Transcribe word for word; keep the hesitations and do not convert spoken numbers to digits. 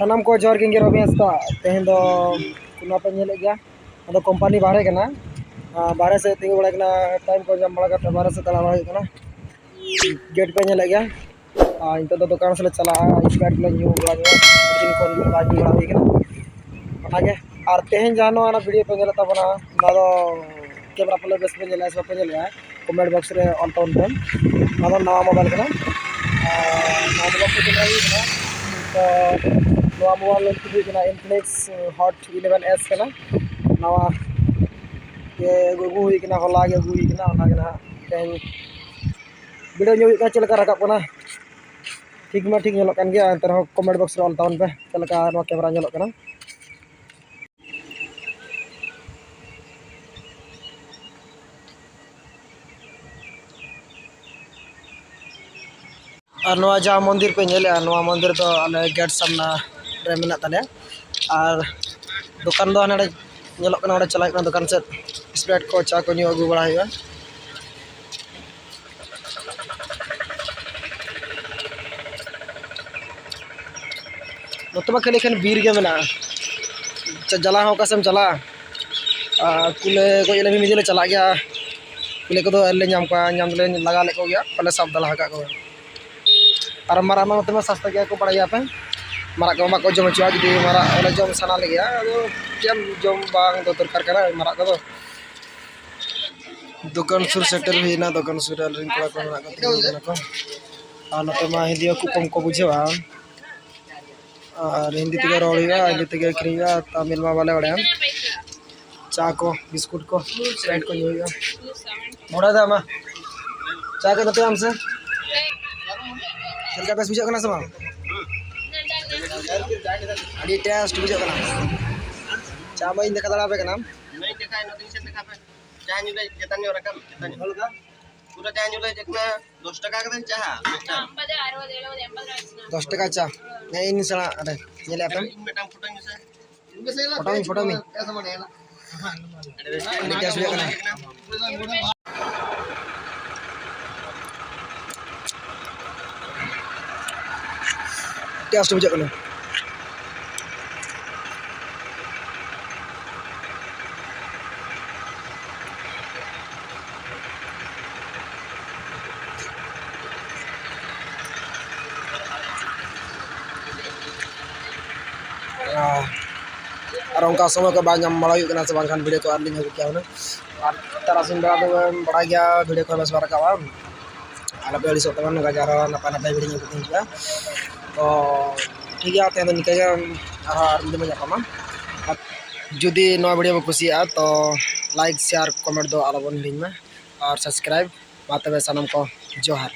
ᱥᱟᱱᱟᱢ ᱠᱚ ᱡᱚᱦᱟᱨ ᱜᱮ, ᱤᱧ ᱜᱮ ᱨᱚᱵᱤ ᱦᱟᱸᱥᱫᱟ᱾ ᱛᱮᱦᱮᱧ ᱫᱚ ᱱᱚᱣᱟ ᱯᱮ ᱧᱮᱞᱮᱫ ᱜᱮᱭᱟ, ᱟᱫᱚ ᱠᱳᱢᱯᱟᱱᱤ ᱵᱟᱦᱨᱮ ᱠᱟᱱᱟ᱾ ᱟᱨ ᱵᱟᱦᱨᱮ ᱥᱮᱫ ᱛᱤᱸᱜᱩ ᱵᱟᱲᱟ ᱠᱟᱱᱟ, ᱴᱟᱭᱤᱢ ᱠᱚ ᱧᱟᱢ ᱵᱟᱲᱟ ᱠᱟᱛᱮ ᱵᱟᱦᱨᱮ ᱥᱮᱫ ᱫᱟᱬᱟ ᱵᱟᱲᱟ ᱦᱩᱭᱩᱜ ᱠᱟᱱᱟ᱾ ᱜᱮᱴ ᱯᱮ ᱧᱮᱞᱮᱫ ᱜᱮᱭᱟ᱾ ᱟᱨ ᱱᱤᱛᱚᱜ ᱫᱚ ᱫᱚᱠᱟᱱ ᱥᱮᱫ ᱞᱮ ᱪᱟᱞᱟᱜᱼᱟ, ᱥᱯᱨᱟᱭᱤᱴ ᱞᱮ ᱧᱩ ᱵᱟᱲᱟ ᱧᱚᱜᱟ, ᱟᱹᱰᱤ ᱫᱤᱱ ᱠᱷᱚᱱ ᱵᱟᱭ ᱧᱩ ᱵᱟᱲᱟ ᱦᱩᱭ ᱠᱟᱱᱟ᱾ ᱚᱱᱟᱜᱮ᱾ ᱟᱨ ᱛᱮᱦᱮᱧ ᱡᱟᱦᱟᱸ ᱱᱚᱣᱟ, ᱱᱚᱣᱟ ᱵᱷᱤᱰᱤᱭᱳ ᱯᱮ ᱧᱮᱞᱮᱫ ᱛᱟᱵᱚᱱᱟ, ᱱᱚᱣᱟ ᱫᱚ ᱠᱮᱢᱮᱨᱟ ᱯᱟᱞᱮ ᱵᱮᱥ ᱯᱮ ᱧᱮᱞᱮᱜᱼᱟ ᱥᱮ ᱵᱟᱯᱮ ᱧᱮᱞᱮᱜᱼᱟ, ᱠᱚᱢᱮᱱᱴ ᱵᱚᱠᱥ ᱨᱮ ᱚᱞ ᱛᱟᱵᱚᱱ ᱯᱮ᱾ ᱱᱚᱣᱟ ᱫᱚ ᱱᱟᱣᱟ ᱢᱳᱵᱟᱭᱤᱞ ᱠᱟᱱᱟ᱾ ᱟᱨ ᱱᱟᱣᱟ ᱢᱳᱵᱟᱭᱤᱞ ᱛᱮ ᱠᱮᱢᱮᱨᱟ ᱦᱩᱭ ᱠᱟᱱᱟ᱾ ᱛᱚ ᱱᱚᱣᱟ ᱢᱳᱵᱟᱭᱤᱞ ᱧᱩᱛᱩᱢ ᱦᱩᱭᱩᱜ ᱠᱟᱱᱟ ᱤᱱᱯᱷᱤᱱᱤᱠᱥ ᱦᱚᱴ ᱤᱞᱮᱵᱷᱮᱱ ᱮᱥ ᱠᱟᱱᱟ᱾ ᱱᱟᱣᱟ ᱜᱮ ᱟᱹᱜᱩ ᱦᱩᱭ ᱠᱟᱱᱟ, ᱦᱚᱞᱟ ᱜᱮ ᱟᱹᱜᱩ ᱦᱩᱭ ᱠᱟᱱᱟ᱾ ᱚᱱᱟ ᱜᱮ ᱱᱟᱦᱟᱜ ᱛᱮᱦᱮᱧ ᱵᱷᱤᱰᱤᱭᱳ ᱧᱮᱞ ᱦᱩᱭᱩᱜ ᱠᱟᱱᱟ, ᱪᱮᱫ ᱞᱮᱠᱟ ᱨᱟᱠᱟᱵ ᱠᱟᱱᱟ᱾ ᱴᱷᱤᱠ ᱢᱟ ᱴᱷᱤᱠ ᱧᱮᱞᱚᱜ ᱠᱟᱱ ᱜᱮᱭᱟ, ᱮᱱᱛᱮ ᱨᱮᱦᱚᱸ ᱠᱚᱢᱮᱱᱴ ᱵᱚᱠᱥ ᱨᱮ ᱚᱞ ᱛᱟᱵᱚᱱ ᱯᱮ ᱪᱮᱫ ᱞᱮᱠᱟ ᱱᱚᱣᱟ ᱠᱮᱢᱮᱨᱟ ᱧᱮᱞᱚᱜ ᱠᱟᱱᱟ᱾ ᱟᱨ ᱱᱚᱣᱟ ᱡᱟᱦᱟᱸ ᱢᱚᱱᱫᱤᱨ ᱯᱮ ᱧᱮᱞᱮᱜᱼᱟ, ᱱᱚᱣᱟ ᱢᱚᱱᱫᱤᱨ ᱫᱚ ᱟᱞᱮ ᱜᱮᱴ ᱥᱟᱢᱱᱟ ᱨᱮ ᱢᱮᱱᱟᱜ ᱛᱟᱞᱮᱭᱟ᱾ ᱟᱨ ᱫᱚᱠᱟᱱ ᱫᱚ ᱦᱟᱱᱮ ᱧᱮᱞᱚᱜ ᱠᱟᱱᱟ, ᱚᱸᱰᱮ ᱪᱟᱞᱟᱜ ᱦᱩᱭᱩᱜ ᱠᱟᱱᱟ ᱫᱚᱠᱟᱱ ᱥᱮᱫ, ᱥᱯᱨᱟᱭᱤᱴ ᱠᱚ ᱪᱟ ᱠᱚ ᱧᱩ ᱟᱹᱜᱩ ᱵᱟᱲᱟ ᱦᱩᱭᱩᱜᱼᱟ᱾ ᱱᱚᱛᱮ ᱢᱟ ᱠᱷᱟᱹᱞᱤ ᱠᱷᱟᱱ ᱵᱤᱨ ᱜᱮ ᱢᱮᱱᱟᱜᱼᱟ᱾ ᱪᱟ-, ᱡᱟᱞᱟ ᱦᱚᱸ ᱚᱠᱟ ᱥᱮᱫ ᱮᱢ ᱪᱟᱞᱟᱜᱼᱟ? ᱟᱨ ᱠᱩᱞᱟᱹᱭ ᱜᱚᱡ ᱞᱟᱹᱜᱤᱫ ᱢᱤᱫ ᱫᱤᱱ ᱞᱮ ᱪᱟᱞᱟᱜ ᱜᱮᱭᱟ᱾ ᱠᱩᱞᱟᱹᱭ ᱠᱚᱫᱚ ᱟᱹᱣᱨᱤ ᱞᱮ ᱧᱟᱢ ᱠᱚᱣᱟ, ᱧᱟᱢ ᱫᱚᱞᱮ ᱞᱟᱜᱟ ᱞᱮᱫ ᱠᱚᱜᱮᱭᱟ, ᱵᱟᱞᱮ ᱥᱟᱵ ᱫᱟᱲᱮ ᱟᱠᱟᱫ ᱠᱚᱣᱟ᱾ ᱟᱨ ᱢᱟᱨᱟᱜ ᱢᱟ ᱱᱚᱛᱮ ᱢᱟ ᱥᱟᱥᱛᱟ ᱜᱮᱭᱟ ᱠᱚ, ᱵᱟᱲᱟᱭ ᱜᱮᱭᱟ ᱯᱮ᱾ ᱢᱟᱨᱟᱜ ᱠᱚ ᱵᱟᱠᱚ ᱡᱚᱢ ᱦᱚᱪᱚᱣᱟᱜᱼᱟ, ᱡᱩᱫᱤ ᱢᱟᱨᱟᱜ ᱞᱮ ᱡᱚᱢ ᱥᱟᱱᱟ ᱞᱮᱜᱮᱭᱟ, ᱟᱫᱚ ᱪᱮᱫ ᱮᱢ ᱡᱚᱢ, ᱵᱟᱝ ᱫᱚ ᱫᱚᱨᱠᱟᱨ ᱠᱟᱱᱟ ᱢᱟᱨᱟᱜ ᱠᱚᱫᱚ᱾ ᱫᱚᱠᱟᱱ ᱥᱩᱨ ᱥᱮᱴᱮᱨ ᱦᱩᱭᱱᱟ, ᱫᱚᱠᱟᱱ ᱥᱩᱨ ᱨᱮ ᱟᱞᱮᱨᱮᱱ ᱠᱚᱲᱟ ᱠᱚ ᱢᱮᱱᱟᱜ ᱠᱚ ᱛᱤᱸᱜᱩ ᱠᱟᱱᱟ ᱠᱚ᱾ ᱟᱨ ᱱᱚᱛᱮ ᱢᱟ ᱦᱤᱱᱫᱤ ᱦᱚᱸ ᱠᱷᱩᱵ ᱠᱚᱢ ᱠᱚ ᱵᱩᱡᱷᱟᱹᱣᱟ, ᱟᱨ ᱦᱤᱱᱫᱤ ᱛᱮᱜᱮ ᱨᱚᱲ ᱦᱩᱭᱩᱜᱼᱟ, ᱦᱤᱱᱫᱤ ᱛᱮᱜᱮ ᱟᱹᱠᱷᱨᱤᱧ ᱦᱩᱭᱩᱜᱼᱟ, ᱛᱟᱢᱤᱞ ᱢᱟ ᱵᱟᱞᱮ ᱵᱟᱲᱟᱭᱟ᱾ ᱪᱟ ᱠᱚ, ᱵᱤᱥᱠᱩᱴ ᱠᱚ, ᱥᱯᱨᱟᱭᱤᱴ ᱠᱚ ᱧᱩ ᱦᱩᱭᱩᱜᱼᱟ᱾ ᱢᱚᱲᱟ ᱫᱟ ᱢᱟ, ᱪᱟ ᱠᱚ ᱱᱚᱛᱮ ᱟᱢ ᱥᱮ᱾ ᱪᱮᱫ ᱞᱮᱠᱟ, ᱵᱮᱥ ᱵᱩᱡᱷᱟᱹᱜ ᱠᱟᱱᱟ ᱥᱮ ᱵᱟᱝ? ᱟᱹᱰᱤ ᱴᱮᱥᱴ ᱵᱩᱡᱷᱟᱹᱜ ᱠᱟᱱᱟ᱾ ᱪᱟ ᱢᱟ ᱤᱧ ᱫᱮᱠᱷᱟ ᱫᱟᱲᱮ ᱟᱯᱮ ᱠᱟᱱᱟ᱾ ᱪᱟ ᱧᱩ ᱞᱮ ᱪᱮᱛᱟᱱ ᱧᱚᱜ ᱨᱟᱠᱟᱵ, ᱪᱮᱛᱟᱱ ᱧᱚᱜ᱾ ᱯᱩᱨᱟᱹ ᱪᱟ ᱧᱩ ᱞᱮ ᱪᱮᱫ ᱠᱟᱱᱟ, ᱫᱚᱥ ᱴᱟᱠᱟ ᱠᱟᱛᱮ ᱪᱟ ᱢᱤᱫᱴᱟᱝ᱾ ᱫᱚᱥ ᱴᱟᱠᱟ ᱪᱟ᱾ ᱦᱮᱸ, ᱤᱧ ᱥᱮᱬᱟ ᱟᱨᱮ ᱧᱮᱞᱮᱫ ᱟᱯᱮ᱾ ᱤᱧ ᱢᱤᱫᱴᱟᱝ ᱯᱷᱳᱴᱳᱧ ᱢᱮᱥᱮ᱾ ᱯᱷᱳᱴᱳ ᱢᱮ, ᱯᱷᱳᱴᱳ ᱢᱮ᱾ ᱟᱹᱰᱤ ᱴᱮᱥᱴ ᱵᱩᱡᱷᱟᱹᱜ ᱠᱟᱱᱟ᱾ ᱴᱮᱥᱴ ᱵᱩᱡᱷᱟᱹᱜ ᱠᱟᱱᱟ᱾ ᱟᱨ ᱚᱱᱠᱟ ᱥᱚᱢᱚᱭ ᱠᱚ ᱵᱟᱭ ᱧᱟᱢ ᱵᱟᱲᱟ ᱦᱩᱭᱩᱜ ᱠᱟᱱᱟ, ᱥᱮ ᱵᱟᱝᱠᱷᱟᱱ ᱵᱷᱤᱰᱤᱭᱳ ᱠᱚ ᱟᱨ ᱞᱤᱧ ᱟᱹᱜᱩ ᱠᱮᱭᱟ ᱦᱩᱱᱟᱹᱝ᱾ ᱟᱨ ᱛᱟᱨᱟᱥᱤᱧ ᱵᱮᱲᱟ ᱫᱚ ᱵᱟᱲᱟᱭ ᱜᱮᱭᱟ, ᱵᱷᱤᱰᱤᱭᱳ ᱠᱚ ᱵᱮᱥ ᱵᱟᱭ ᱨᱟᱠᱟᱵᱼᱟ᱾ ᱟᱞᱚᱯᱮ ᱟᱹᱲᱤᱥᱚᱜ ᱛᱟᱵᱚᱱ, ᱱᱚᱝᱠᱟ ᱜᱮ ᱟᱨᱦᱚᱸ ᱱᱟᱯᱟᱭ ᱱᱟᱯᱟᱭ ᱵᱷᱤᱰᱤᱭᱳ ᱟᱹᱜᱩ ᱠᱟᱛᱮ ᱦᱤᱡᱩᱜᱼᱟ᱾ ᱛᱚ ᱴᱷᱤᱠ ᱜᱮᱭᱟ, ᱛᱮᱦᱮᱧ ᱫᱚ ᱱᱤᱝᱠᱟᱹ ᱜᱮ, ᱟᱨᱦᱚᱸ ᱟᱨ ᱢᱤᱫ ᱫᱤᱱ ᱵᱚᱱ ᱧᱟᱯᱟᱢᱟ᱾ ᱟᱨ ᱡᱩᱫᱤ ᱱᱚᱣᱟ ᱵᱷᱤᱰᱤᱭᱳ ᱯᱮ ᱠᱩᱥᱤᱭᱟᱜᱼᱟ, ᱛᱚ ᱞᱟᱭᱤᱠ, ᱥᱮᱭᱟᱨ, ᱠᱚᱢᱮᱱᱴ ᱫᱚ ᱟᱞᱚᱵᱚᱱ ᱦᱤᱲᱤᱧ ᱢᱟ᱾ ᱟᱨ ᱥᱟᱵᱥᱠᱨᱟᱭᱤᱵᱽ᱾ ᱢᱟ ᱛᱚᱵᱮ ᱥᱟᱱᱟᱢ ᱠᱚ ᱡᱚᱦᱟᱨ᱾